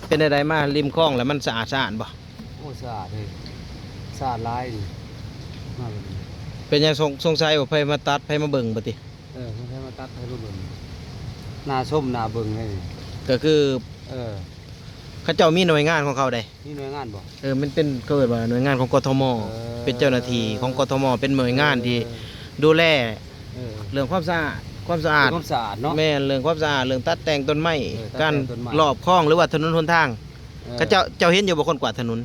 ເປັນແນວໃດ ມາລິມຄອງແລ້ວມັນສະອາດສະອ້ານບໍ່? ໂອ້ ສະອາດເດ້ ສະອາດຫຼາຍນີ້ ມາແບບນີ້. ເປັນຫຍັງ ສົງ ສົງໄສວ່າໃຜມາຕັດ ໃຜມາເບິ່ງບໍ່ຕິ? ເອີ ສົງໄສມາຕັດໃຫ້ເບິ່ງ ໜ້າຊົມໜ້າເບິ່ງເລີຍ. ກໍຄື ເອີ ເຂົາເຈົ້າມີໜ່ວຍງານຂອງເຂົາເດ້. ມີໜ່ວຍງານບໍ່? ເອີ ມັນເປັນ ເຂົາເອີ້ນວ່າໜ່ວຍງານຂອງ ກທມ ເອີ ເປັນເຈົ້າໜ້າທີ່ຂອງ ກທມ ເປັນໜ່ວຍງານທີ່ ເອີ ດູແລ ເອີ ເລື່ອງຄວາມສະອາດ ຄວາມສະອາດ ເລື່ອງຄວາມສະອາດເນາະ. ແມ່ນ ເລື່ອງຄວາມສະອາດ ເລື່ອງຕັດແຕ່ງຕົ້ນໄມ້ ເອີ ຕັດແຕ່ງຕົ້ນໄມ້ ການລອບຄອງ ຫຼືວ່າຖະໜົນຫົນທາງ. ເອີ ເຂົາເຈົ້າ ເຈົ້າເຫັນຢູ່ບໍ່ ຄົນກວາດຖະໜົນ?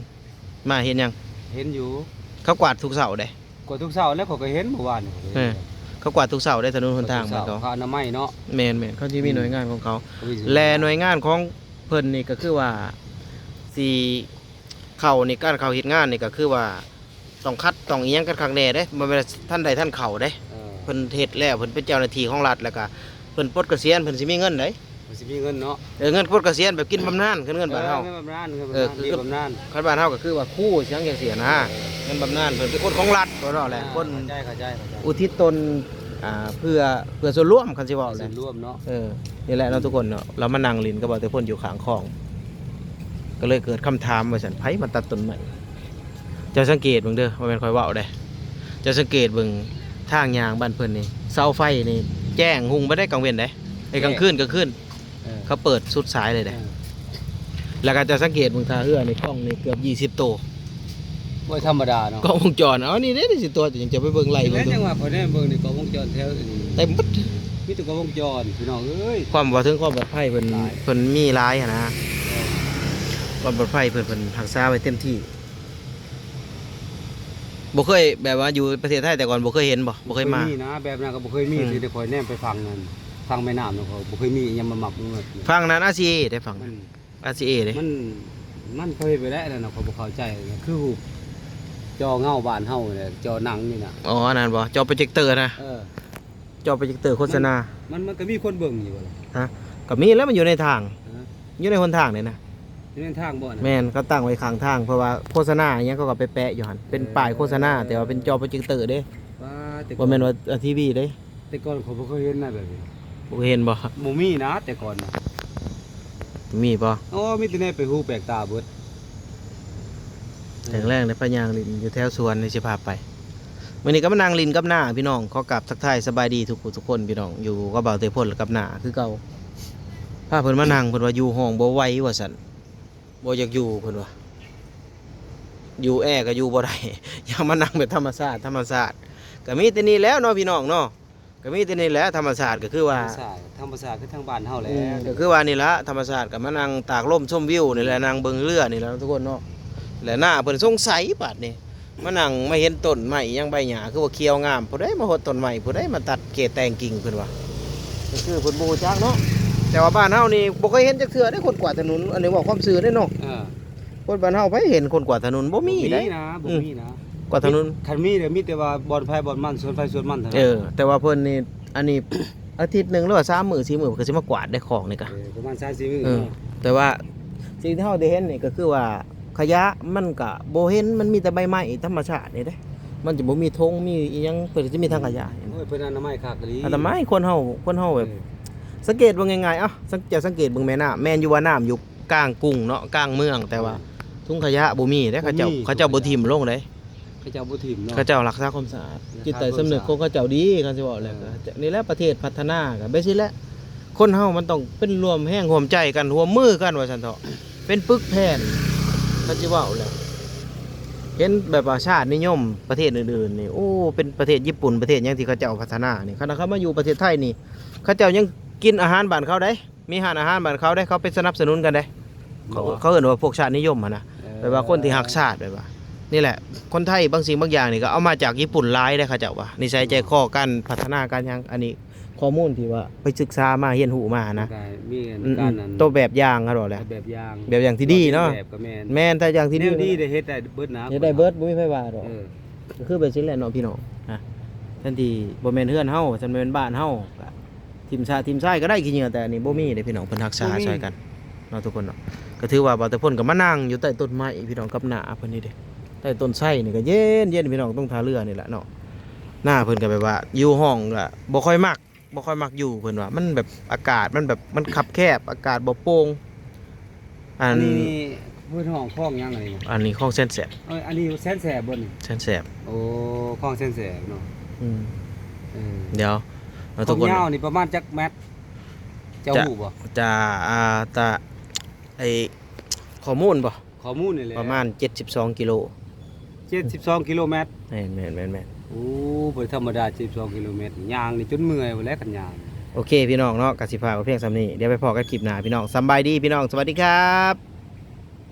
ມາເຫັນຫຍັງ? ເຫັນຢູ່ ເຂົາກວາດທຸກເຊົ້າເດ້. ກວາດທຸກເຊົ້າແລ້ວ ຂ້ອຍກໍເຫັນມື້ວານນີ້. ເອີ ເຂົາກວາດທຸກເຊົ້າເດ້ ຖະໜົນຫົນທາງບ້ານເຂົາ ເຂົາອະນາໄມເນາະ. ແມ່ນໆ ເຂົາຊິມີ ອືມ ໜ່ວຍງານຂອງເຂົາ ເຂົາມີໜ່ວຍງານ ແລະໜ່ວຍງານຂອງເພິ່ນນີ້ກໍຄືວ່າ ຊິເຂົ້ານີ້ ການເຂົ້າເຮັດງານນີ້ກໍຄືວ່າ ຕ້ອງຄັດ ຕ້ອງອີ່ຫຍັງກັນຄັກແນ່ເດ້ ບໍ່ແມ່ນວ່າທັນໄດ້ທັນເຂົ້າເດ້. ເອີ ເພິ່ນເຮັດແລ້ວ ເພິ່ນເປັນເຈົ້າໜ້າທີ່ຂອງລັດ ແລ້ວກໍເພິ່ນປົດກະສຽນ ເພິ່ນຊິມີເງິນໄດ໋. ມັນຊິມີເງິນເນາະ. ເອີ ເງິນປົດກະສຽນແບບກິນບຳນານ ຄືເງິນບ້ານເຮົາ. ເອີ ເງິນບຳນານ ເງິນບຳນານ ເອີ ຄື ເງິນບຳນານ ຄັນບ້ານເຮົາກໍຄືວ່າຄູຫຍັງຈັ່ງຊີ້ນະ. ເອີ ເງິນບຳນານເພິ່ນເປັນຄົນຂອງລັດ ເພິ່ນເວົ້າແຫຼະ. ອ່າ ຄົນ ເຂົ້າໃຈ ເຂົ້າໃຈ ເຂົ້າໃຈ ອຸທິດຕົນ ອ່າ ເພື່ອ ເພື່ອສ່ວນລວມ ຄັນຊິເວົ້າແຫຼະ ເພື່ອສ່ວນລວມເນາະ. ເອີ ນີ້ແຫຼະເນາະ ອືມ ທຸກຄົນເນາະ ລາວມານັ່ງຫຼິ້ນກັບເວົ້າແຕ່ຄົນຢູ່ຂ້າງຄອງ ກໍເລີຍເກີດຄຳຖາມວ່າຊັ້ນ ໃຜມາຕັດຕົ້ນໄມ້? ເຈົ້າສັງເກດເບິ່ງເດີ ບໍ່ແມ່ນຂ້ອຍເວົ້າເດ້. ເຈົ້າສັງເກດເບິ່ງທາງຍ່າງບ້ານເພິ່ນນີ້ ເສົາໄຟນີ້ແຈ້ງຮຸ່ງບໍ່ໄດ້ກາງເວັນເດ້ ເອີ ກາງຄືນ ກາງຄືນ ເອີ ເຂົາເປີດສຸດສາຍເລີຍເດ້. ເອີ ແລ້ວກໍເຈົ້າສັງເກດເບິ່ງທ່າເຮືອນີ້ ກ້ອງນີ້ເກືອບຊາວໂຕ. ບໍ່ທຳມະດາເນາະ ກ້ອງວົງຈອນ. ເອົາ ນີ້ເດ້ ນີ້ຊິຕົວະ ຈັ່ງຈະໄປເບິ່ງໄລ່ເບິ່ງ. ແມ່ນ ຈັ່ງວ່າຂ້ອຍແນມເບິ່ງນີ້ ກ້ອງວົງຈອນແຖວນີ້ເຕັມເບິດ ມີແຕ່ກ້ອງວົງຈອນ ພີ່ນ້ອງເອີຍ. ຄວາມ ເວົ້າເຖິງຄວາມປອດໄພເພິ່ນ ເພິ່ນມີຫຼາຍຫັ້ນນະ. ເອີ ຄວາມປອດໄພເພິ່ນ ເພິ່ນຮັກສາໄວ້ເຕັມທີ່. ບໍ່ເຄີຍແບບວ່າຢູ່ປະເທດໄທແຕ່ກ່ອນ ບໍ່ເຄີຍເຫັນບໍ່? ບໍ່ເຄີຍມາ. ບໍ່ເຄີຍມີນະ ແບບນັ້ນກໍບໍ່ເຄີຍມີ. ອືມ ທີ່ໄດ້ຂ້ອຍແນມໄປຝັ່ງນັ້ນ ຝັ່ງແມ່ນ້ຳນະ ຂ້ອຍບໍ່ເຄີຍມີຫຍັງມາມັກ. ຝັ່ງນັ້ນ RCA ເດ້ ຝັ່ງນັ້ນ RCA ເດ້. ມັນ ມັນ ເຂົາເຮັດໄວ້ແລ້ວນັ້ນນະ ຂ້ອຍບໍ່ເຂົ້າໃຈນະ ຄືຮູບຈໍເງົາບ້ານເຮົານີ້ແຫຼະ ຈໍໜັງນີ້ນະ. ອໍ ອັນນັ້ນບໍ່? ຈໍໂປຣເຈັກເຕີນະ. ເອີ ຈໍໂປຣເຈັກເຕີໂຄສະນາ. ມັນ ມັນ ມັນກໍມີຄົນເບິ່ງຢູ່ບໍ່ລະ? ຮະ? ກໍມີແລ້ວ ມັນຢູ່ໃນທາງ ຮະ? ຢູ່ໃນຫົນທາງນີ້ນະ. ຢູ່ໃນທາງບໍ່ນະ? ແມ່ນ ເຂົາຕັ້ງໄວ້ຂ້າງທາງ ເພາະວ່າໂຄສະນາອີ່ຫຍັງ ເຂົາກໍໄປແປະຢູ່ຫັ້ນ ເປັນປ້າຍໂຄສະນາ. ເອີ ແຕ່ວ່າເປັນຈໍໂປຣເຈັກເຕີເດ້. ວ້າ ແຕ່ກ່ອນ ບໍ່ແມ່ນວ່າ RCA ເດ້. ແຕ່ກ່ອນຂ້ອຍບໍ່ເຄີຍເຫັນນະແບບນີ້. ບໍ່ເຫັນບໍ່? ບໍ່ມີນະ ແຕ່ກ່ອນນະ. ມີບໍ່? ອໍ ມີແຕ່ແນວແປກຫູແປກຕາເບິດ. ແລງໆ ໄດ້ໄປຍ່າງຫຼິ້ນຢູ່ແຖວສວນ ນີ້ຊິພາໄປ. ມື້ນີ້ກໍມານັ່ງຫຼິ້ນກັບນ້າ ພີ່ນ້ອງ. ຂໍກາບທັກທາຍສະບາຍດີທຸກຜູ້ທຸກຄົນ ພີ່ນ້ອງ ຢູ່ກັບບ່າວເຕພົນ ແລະ ກັບນ້າຄືເກົ່າ. ພາເພິ່ນມານັ່ງ ເພິ່ນວ່າຢູ່ຫ້ອງບໍ່ໄຫວວ່າຊັ້ນ ບໍ່ຢາກຢູ່ ເພິ່ນວ່າ ຢູ່ແອກໍຢູ່ບໍ່ໄດ້ ຢາກມານັ່ງແບບທຳມະຊາດ ທຳມະຊາດ. ກໍມີແຕ່ນີ້ແຫຼະເນາະ ພີ່ນ້ອງເນາະ. ກໍມີແຕ່ນີ້ແຫຼະ ທຳມະຊາດ ກໍຄືວ່າ ທຳມະຊາດ ທຳມະຊາດຄືທາງບ້ານເຮົາແຫຼະ. ອືມ ກໍຄືວ່ານີ້ລະ ທຳມະຊາດ ກໍມານັ່ງຕາກລົມຊົມວິວນີ້ແຫຼະ ອືມ ນັ່ງເບິ່ງເຮືອນີ້ແຫຼະທຸກຄົນເນາະ. ແລະນ້າເພິ່ນສົງໄສບາດນີ້ ມານັ່ງມາເຫັນຕົ້ນໄມ້ຫຍັງໃບຫຍ້າຄືວ່າຂຽວງາມ ຜູ້ໃດມາຫົດຕົ້ນໄມ້ ຜູ້ໃດມາຕັດເກແຕ່ງກິ່ງ ເພິ່ນວ່າ. ກໍຄືເພິ່ນບໍ່ຮູ້ຈັກເນາະ ແຕ່ວ່າບ້ານເຮົານີ້ບໍ່ເຄີຍເຫັນຈັກເທື່ອເດ້ ຄົນກວາດຖະໜົນ. ອັນນີ້ເວົ້າຄວາມຊື່ເດ້ເນາະ. ເອີ ຄົນບ້ານເຮົາໃຜເຫັນຄົນກວາດຖະໜົນ ບໍ່ມີເດ້. ບໍ່ມີນະ ບໍ່ມີນະ. ອືມ ກວາດຖະໜົນ ຄັນມີ ຄັນມີກໍມີແຕ່ວ່າບ່ອນໃຜບ່ອນມັນ ສວນໃຜສວນມັນເທົ່ານັ້ນ. ເອີ ແຕ່ວ່າເພິ່ນນີ້ ອັນນີ້ ອາທິດໜຶ່ງ ຫຼືວ່າສາມມື້ ສີ່ມື້ ເພິ່ນກໍຊິມາກວາດໄດ້ ຄອງນີ້ກະ. ເອີ ປະມານສາມສີ່ມື້ ອືມ ເນາະ. ແຕ່ວ່າສິ່ງທີ່ເຮົາໄດ້ເຫັນນີ້ກໍຄືວ່າ ຂະຫຍະມັນກະບໍ່ເຫັນ ມັນມີແຕ່ໃບໄມ້ທຳມະຊາດນີ້ເດ້. ມັນຈະບໍ່ມີຖົງ ມີອີ່ຫຍັງ ເພິ່ນກໍຈະມີຖັງຂະຫຍະ. ໂອ້ຍ ເພິ່ນອະນາໄມຄັກອີ່ຫຼີ. ອະນາໄມ ຄົນເຮົາ ຄົນເຮົາແບບ ເອີ ສັງເກດເບິ່ງງ່າຍໆ ເອົ້າ ສັງ ຈະສັງເກດເບິ່ງແມ່ນ້ຳ ແມ່ນຢູ່ວ່ານ້ຳຢູ່ ກາງກຸງເນາະ ກາງເມືອງ ແຕ່ວ່າ ອືມ ຖົງຂະຫຍະບໍ່ມີເດ້ ເຂົາເຈົ້າ ບໍ່ມີ ເຂົາເຈົ້າບໍ່ຖິ້ມລົງເດ້. ເຂົາເຈົ້າບໍ່ຖິ້ມເນາະ ເຂົາເຈົ້າຮັກສາຄວາມສະອາດ. ຮັກສາຄວາມສະອາດ ຈິດໃຕ້ສຳນຶກຂອງເຂົາເຈົ້າດີ ຄັນຊິເວົ້າແລ້ວ. ເອີ ກໍນີ້ແຫຼະ ປະເທດພັດທະນາກໍແບບຊີ້ແຫຼະ ຄົນເຮົາມັນຕ້ອງເປັນຮ່ວມແຮງຮ່ວມໃຈກັນ ຮ່ວມມືກັນວ່າຊັ້ນເຖາະ ເປັນປຶກແຜ່ນ ຄັນຊິເວົ້າແລ້ວ. ເຫັນແບບວ່າຊາດນິຍົມປະເທດອື່ນໆນີ້ ໂອ້ ເປັນປະເທດຍີ່ປຸ່ນ ປະເທດຫຍັງທີ່ເຂົາເຈົ້າພັດທະນານີ້ ຂະໜາດເຂົາມາຢູ່ປະເທດໄທນີ້ ເຂົາເຈົ້າຍັງກິນອາຫານບ້ານເຂົາເດ້. ມີຮ້ານອາຫານບ້ານເຂົາເດ້ ເຂົາໄປສະໜັບສະໜູນກັນເດ້. ເຂົາ ເຂົາເອີ້ນວ່າພວກຊາດນິຍົມຫັ້ນນະ. ເອີ ແບບວ່າຄົນທີ່ຮັກຊາດ ແບບວ່າ ນີ້ແຫຼະ ຄົນໄທບາງສິ່ງບາງຢ່າງນີ້ກໍເອົາມາຈາກຍີ່ປຸ່ນຫຼາຍເດ້ ເຂົາເຈົ້າວ່າ ນິໄສໃຈຄໍ ການພັດທະນາ ການຫຍັງ. ອັນນີ້ຂໍ້ມູນທີ່ວ່າໄປສຶກສາມາ ຮຽນຮູ້ມາຫັ້ນນະ. ໂຕແບບຢ່າງ ເຂົາເວົ້າແຫຼະ ແບບຢ່າງ ແບບຢ່າງທີ່ດີເນາະ. ແມ່ນ ແຕ່ຢ່າງທີ່ດີ ແນວດີເດ້ ເຮັດໄດ້ເບິດນະ ເຮັດໄດ້ເບິດ ບໍ່ມີໃຜວ່າດອກ. ເອີ ກໍຄືແບບຊີ້ແຫຼະເນາະ ພີ່ນ້ອງ. ແທນທີ່ບໍ່ແມ່ນເຮືອນເຮົາ ຄັນແມ່ນບ້ານເຮົາ ກໍ ຖິ້ມຊະຖິ້ມຊາຍກໍໄດ້ຂີ້ເຫຍື້ອ ແຕ່ອັນນີ້ບໍ່ມີເດ້ ພີ່ນ້ອງ ເພິ່ນຮັກສາຊ່ອຍກັນເນາະ ທຸກຄົນເນາະ. ກໍຖືວ່າບ່າວແຕ່ພົນກໍມານັ່ງຢູ່ໃຕ້ຕົ້ນໄມ້ ພີ່ນ້ອງ ກັບນ້າເພິ່ນນີ້ເດ້ ໃຕ້ຕົ້ນໄຊນີ້ກໍເຢັນໆ ພີ່ນ້ອງ ຕົງທ່າເຮືອນີ້ແຫຼະເນາະ. ນ້າເພິ່ນກໍແບບວ່າຢູ່ຫ້ອງກໍບໍ່ຄ່ອຍມັກ ບໍ່ຄ່ອຍມັກຢູ່ ເພິ່ນວ່າມັນແບບອາກາດມັນແບບມັນຄັບແຄບ ອາກາດບໍ່ໂປ່ງ ອ ອັນ ອັນນີ້ເພິ່ນຮ້ອງຄອງຫຍັງອັນນີ້ນະ? ອັນນີ້ຄອງແສນແສບ. ເອີ ອັນນີ້ຢູ່ແສນແສບບໍ່ນີ້? ແສນແສບ. ໂອ້ ຄອງແສນແສບເນາະ. ອືມ ເອີ ດຽວ ເອົາ ຄວາມຍາວນີ້ປະມານຈັກແມັດ ເຈົ້າຮູ້ບໍ່? ຈະ ອ່າ ຕາ ໄອ້ ຂໍ້ມູນບໍ່? ຂໍ້ມູນນີ້ແຫຼະ ປະມານເຈັດສິບສອງກິໂລ. ເຈັດສິບສອງກິໂລແມັດ. ແມ່ນໆໆໆ. ໂອ້ ບໍ່ທຳມະດາ ເຈັດສິບສອງກິໂລແມັດ ຍ່າງນີ້ຈົນເມື່ອຍພຸ້ນແຫຼະຄັນຍ່າງ. ໂອເຄພີ່ນ້ອງເນາະ ກະຊິຝາກໄວ້ພຽງສ່ຳນີ້ ດຽວໄປພໍ້ກັນຄລິບໜ້າພີ່ນ້ອງ. ສຳບາຍດີພີ່ນ້ອງ ສະຫວັດດີຄັບ.